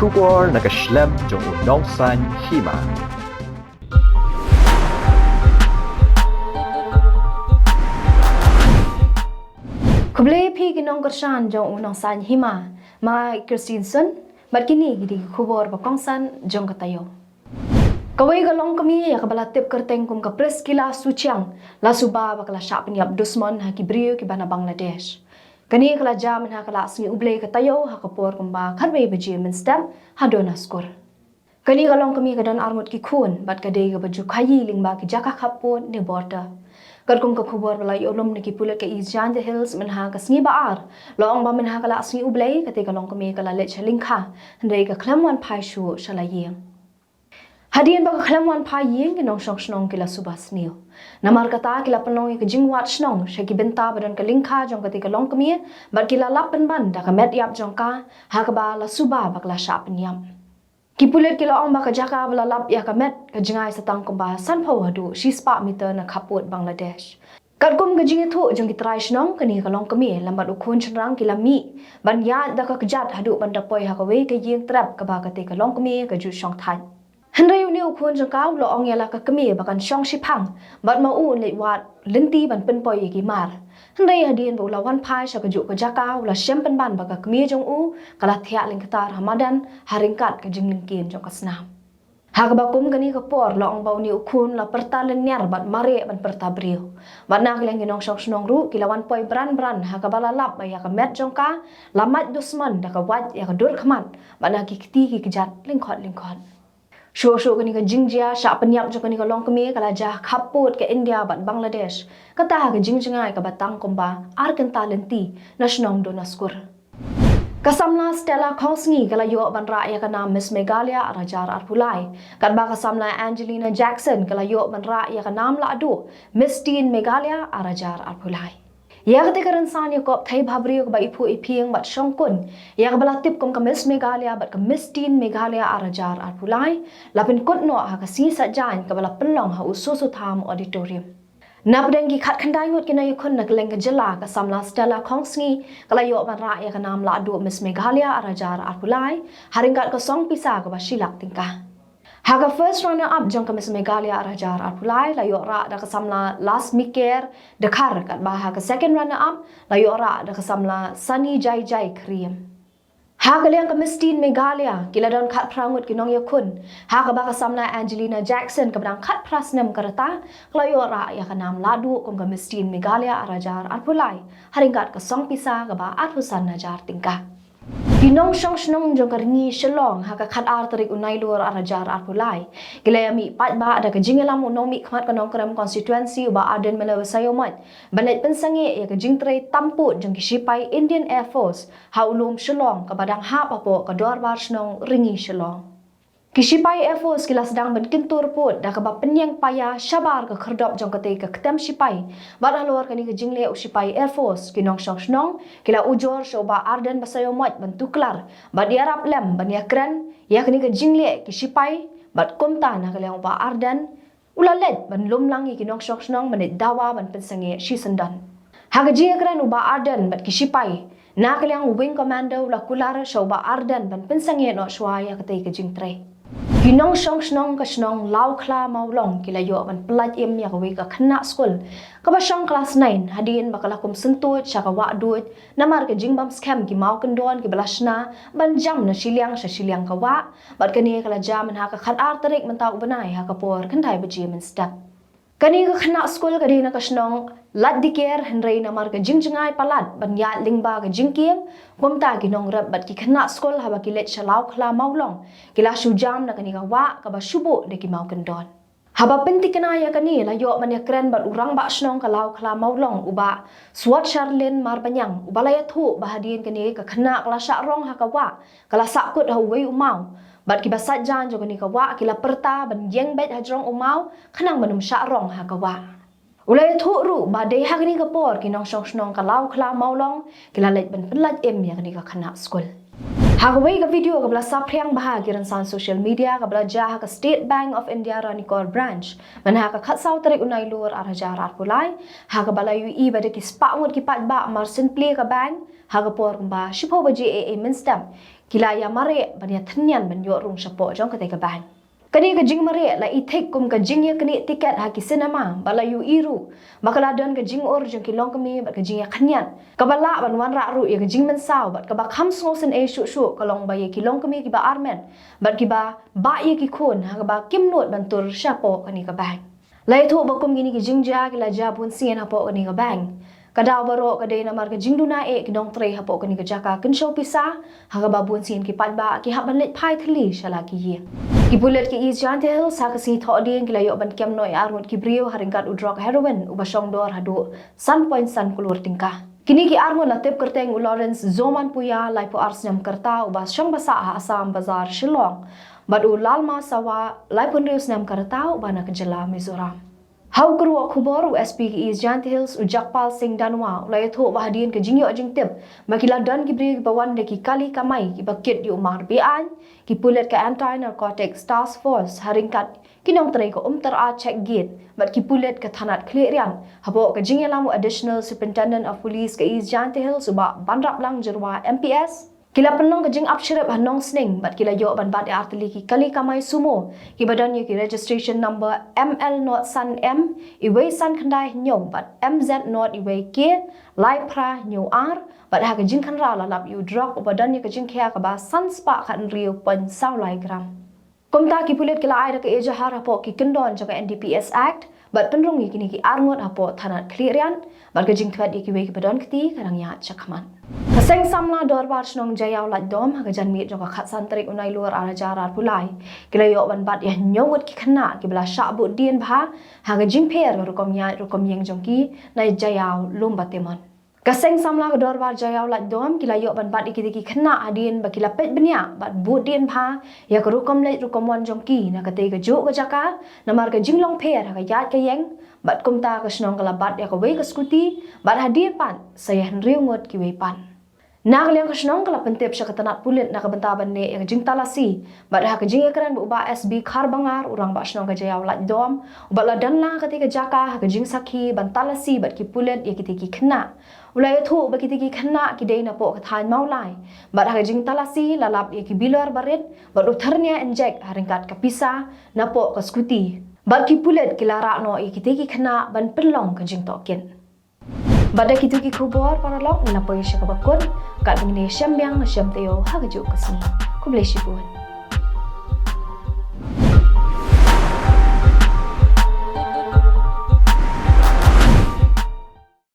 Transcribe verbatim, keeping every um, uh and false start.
Khubor na ka shlem jong u Nongsaiñ Hima. Khublei phi ki nongkyrshan jong u Nongsaiñ Hima, ma Christine Sun, bad kine ki dei ki khubor ba kongsan jong ka taïew. Kawei ka longkmie ïa kaba la tip kyrteng kum ka Priskila Suchiang, la suba ba ka la shah pynïap dusmon ha ki briew kiba na Bangladesh. Kane ka la jia mynha ka la sngi U Blei ka taïew ha ka por kumba khatwei baje mynstep ha Dona Skur. Kane ka longkmie ka don arngut ki khun, bad ka dei kaba ju khaïi lyngba ki jaka khappud ne border. Katkum ka khubor ba la ïoh lum na ki pulit ka East Jaintia Hills mynha ka sngi ba ar, la ong ba mynha ka la sngi U Blei, kata ka longkmie ka la leit sha lyngkha, hynrei ka khlem wan phai shuh sha la ïing. Hadien ba ka khlem wan phai ïing, ki nongshong shnong ki la suba sniew. Namar kata ki la pynlong ïa ka jingwad shnong sha ki bynta ba don ka lyngkha jong kata ka longkmie, bad ki la lap pynban da ka met ïap jong ka, ha kaba la suba ba ka la shah pynïap. Ki pulit ki la ong ba ka jaka ba la lap ïa ka met ka jngai sa tang kumba sanphew haduh shispah meter na khappud Bangladesh. Katkum ka jingïathuh jong ki trai shnong, kane ka longkmie lem bad u khun shynrang ki la mih ban ïaid da ka kjat haduh ban da poi ha kawei ka ïing trep kaba kata ka longkmie ka ju shong thait. Hynrei une u khun jong ka u la ong ïa la ka kmie ba kan shong shiphang, bad ma u un leit wad lynti ban pynpoi ïa ki mar. Hynrei hadien ba u la wan phai sha kajuh ka jaka, u la shem pynban ba ka kmie jong u ka la thiah lyngktar ha madan, ha ryngkat ka jinglyngkien jong ka snam. Ha kaba kum kane ka por, la ong ba une u khun la pyrta lynñiar bad mareh ban pyrta briew. Bad na ka liang ki nongshong shnong ruh ki la wan poi bran bran ha kaba la lap ba ïa ka met jong ka la mait dusmon da ka wait ïa ka dur khmat, bad na ki kti ki kjat lyngkhot lyngkhot. Shuh shuh kane ka jingjia shah pynïap jong kane ka longkmie ka la jia ha khappud ka India bad Bangladesh, kata ha ka jingjngai kaba tang kumba ar kynta lynti na shnong Dona Skur. Ka samla Stella Khongsngi ka la ïoh ban rah ïa ka nam Miss Meghalaya ar hajar arphew lai, katba ka samla Angelina Jackson ka la ïoh ban rah ïa ka nam lahduh Miss Teen Meghalaya ar hajar arphew lai. Ïa kata ka rynsan ïakop thei bhabriew kaba iphuh iphieng bad shongkun ïa kaba la tip kum ka Miss Meghalaya bad ka Miss Teen Meghalaya ar hajar arphew lai, la pynkut noh ha ka sngi Saitjaiñ kaba la pynlong ha U Soso Tham Auditorium. Napdeng ki khatkhyndai ngut ki nongïakhun na kylleng ka jylla, ka samla Stella Khongsngi ka la ïoh ban rah ïa ka nam lahduh Miss Meghalaya ar hajar arphew lai, ha ryngkat ka song pisa kaba shi lak tyngka. Ha ka first runner up jong ka Miss Meghalaya ar hajar arphew lai la ïoh rah da ka samla Lasmiker Dkhar, katba ha ka second runner up la ïoh rah da ka samla Sunny Jai Jai Khriem. Ha ka liang ka Miss Teen Meghalaya ki la don khatphra ngut ki nongïakhun, ha kaba ka samla Angelina Jackson kaba dang khatphra snem ka rta ka la ïoh rah ïa ka nam lahduh kum ka Miss Teen Meghalaya ar hajar arphew lai, ha ryngkat ka song pisa kaba arphew san hajar tyngka. Ki nongshong shnong jong ka Rngi Shillong ha ka khatar tarik u Nailur ar hajar arphew lai ki la ïamih paidbah da ka jingïalam u nongmihkhmat ka Nongkrem constituency u Bah Ardent Miller Basaiawmoit ban leit pynsangeh ïa ka jingtrei tam pud jong ki shipai Indian Air Force ha u lum Shillong kaba dang hap hapoh ka dorbar shnong Rngi Shillong. Ki shipai Air Force ki la sdang ban kyntur pud da kaba pynïeng paia shabar ka khyrdop jong katei ka ktem shipai. Bad halor kane ka jingleh u shipai Air Force, ki nongshong shnong ki la ujor sha u Bah Ardent Basaiawmoit ban tuklar bad ïarap lem ban ïakren ïa kane ka jingleh ki shipai, bad kumta na ka liang u Bah Ardent u la leit ban lum lang ïa ki nongshong shnong ban leit dawa ban pynsangeh shisyndon. Ha ka jingïakren u Bah Ardent bad ki shipai, na ka liang u Wing Commander u la kular sha u Bah Ardent ban pynsangeh noh shuwa ïa katei ka jingtrei. Ki nongshong shnong ka shnong Lawkhla Mawlong ki la ïoh ban pyllait im ïa kawei ka khynnah skul kaba shong klas nine hadien ba ka la kum syntuid sha ka wah duid namar ka jingbym skhem ki maw kyndon kiba la shna ban jam na shiliang sha shiliang ka wah, bad kane ka la jia mynha ka khatar tarik mynta u bnai ha ka por khyndai baje mynstep. Kane ka khynnah skul ka dei na ka shnong Latdiker, hynrei namar ka jingjngai palat ban ïaid lyngba ka jingkieng, kumta ki nongrep bad ki khynnah skul haba ki leit sha Lawkhla Mawlong ki la shu jam na kane ka wah kaba shu buh da ki maw kyndon. Haba pyntikna ïa kane la ïoh ban ïakren bad u rangbah shnong ka Lawkhla Mawlong u Bah Swat Sharlin Marbaniang, uba la ïathuh ba hadien kane ka khynnah ka la shah rong ha ka wah, ka la sahkut ha uwei u maw. Bad kiba saitjaiñ jong kane ka wah ki la pyrta ban ïeng beit hajrong u maw khnang ban ym shah rong ha ka wah. U la ïathuh ruh ba dei ha kane ka por ki nongshong shnong ka Lawkhla Mawlong ki la leit ban pyllait im ïa kane ka khynnah skul. Ha kawei ka video kaba la saphriang bha ha ki rynsan social media kaba la jia ha ka State Bank of India Ranikor Branch mynha ka khatsaw tarik u Nailur ar hajar arphew lai, ha kaba la ïohi ba da ki spah ngut ki paidbah mar syn plie ka bank ha ka por kumba shiphew baje ei ei mynstep. ki la ïa mareh ban ïa thynnian ban ïoh rung shapoh jong katei ka bank. Kane ka jingmareh la i thik kum ka jingïaknieh tiket ha ki cinema, bad la ïohi ruh ba ka la don ka jingïoh jong ki longkmie bad ka jingïakhniat. Kaba lah ban wanrah ruh ïa ka jingmynsaw bad kaba kham sngewsynei shuh shuh ka long ba ïa ki longkmie kiba armet bad kiba bah ïa ki khun ha kaba kim nud ban tur shapoh kane ka bank. La ïathuh ba kum kine ki jingjia ki la jia bun sien hapoh kane ka bank. Ka daw baroh ka dei namar ka jingduna eh ki nongtrei hapoh kane ka jaka kynshew pisa, ha kaba bun sien ki paidbah ki hap ban leit phai thylli sha la ki ïing. Ki pulit ka East Jaintia Hills ha ka sngi Thohdieng ki la ïoh ban kem noh ïa arngut ki briew ha ryngkat u drok heroin uba shong dor haduh san point san klur tyngka. Kine ki arngut la tip kyrteng u Lawrence Zoman Puya, laiphew ar snem ka rta, uba shong ba sah ha Assam Bazar, Shillong, bad u Lalma Sawa, laiphew hynriew snem ka rta, uba na ka jylla Mizoram. Ha u kyrwoh khubor u S P ka East Jaintia Hills u Jagpal Singh Dhanwa u la ïathuh ba hadien ka jingïoh jingtip ba ki la don ki briew kiba wan da ki kali kamai kiba kit ïa u mar beaiñ, ki pulit ka Anti Narcotics Task Force ha ryngkat ki nongtrei ka Umtyra Check Gate bad ki pulit ka thanat Khliehriat, hapoh ka jingïalam u Additional Superintendent of Police ka East Jaintia Hills, u Bah Banraplang Jyrwa, M P S, ki la pynlong ka jingap shrip ha Nongsning bad ki la ïoh ban bat ïa artylli ki kali kamai sumo kiba don ïa ki registration number M L nought san M, iwei san khyndai hynñiew, bad M Z nought iwei K, lai phra hynñiew ar, bad ha ka jingkhynra la lap ïa u drok uba don ïa ka jingkhia kaba san spah khathynriew point saw lai gram. Kumta ki pulit ki la ai da ka ejahar hapoh ki kyndon jong ka N D P S Act bad pynrung ïa kine ki arngut hapoh thanat Khliehriat, bad ka jingtwad ïa kiwei kiba don kti ka dang ïaid shakhmat. Ka Seng Samla Dorbar Shnong Jaïaw Laitdom ha ka janmiet jong ka khatsan tarik u Nailur arhajar arphew lai, ki la ïoh ban bat ïa hynñiew ngut ki khynnah kiba la shah buddien bha ha ka jingpher ka rukom ïaid rukom ïeng jong ki na Jaïaw Lumbatemon. Ka Seng Samla ka Dorbar Jaïaw Laitdom ki la ïoh ban bat ïa kitei ki khynnah hadien ba ki la peit bniah bad buddien bha ïa ka rukom leit rukom wan jong ki na katei kajuh ka jaka, namar ka jinglong pher ha ka ïaid ka ïeng, bad kumta ka shnong ka la bat ïa kawei ka scooty, bad hadien pat sa ïa hynriew ngut kiwei pat. Na ka liang ka shnong ka la pyntip sha ka tnat pulit na ka bynta ban leh ïa ka jingtalasi, bad ha ka jingïakren bad u Bah S B Kharbangar, u Rangbah Shnong ka Jaïaw Laitdom, uba la don lang ha katei ka jaka ha ka jingsakhi ban talasi bad ki pulit ïa kitei ki khynnah, u la ïathuh ba kitei ki khynnah ki dei napoh ka thaiñ Mawlai, bad ha ka jingtalasi la lap ïa ki bilor barit bad u thyrnia injek ha ryngkat ka pisa napoh ka scooty, bad ki pulit ki la rah noh ïa kitei ki khynnah ban pynlong ka jingtohkit. Bad da kito ki khubor paralok ngi la poi sha kaba kut, katba ngin ïashem biang shem taïew ha kajuh ka sngi. Khublei shibun.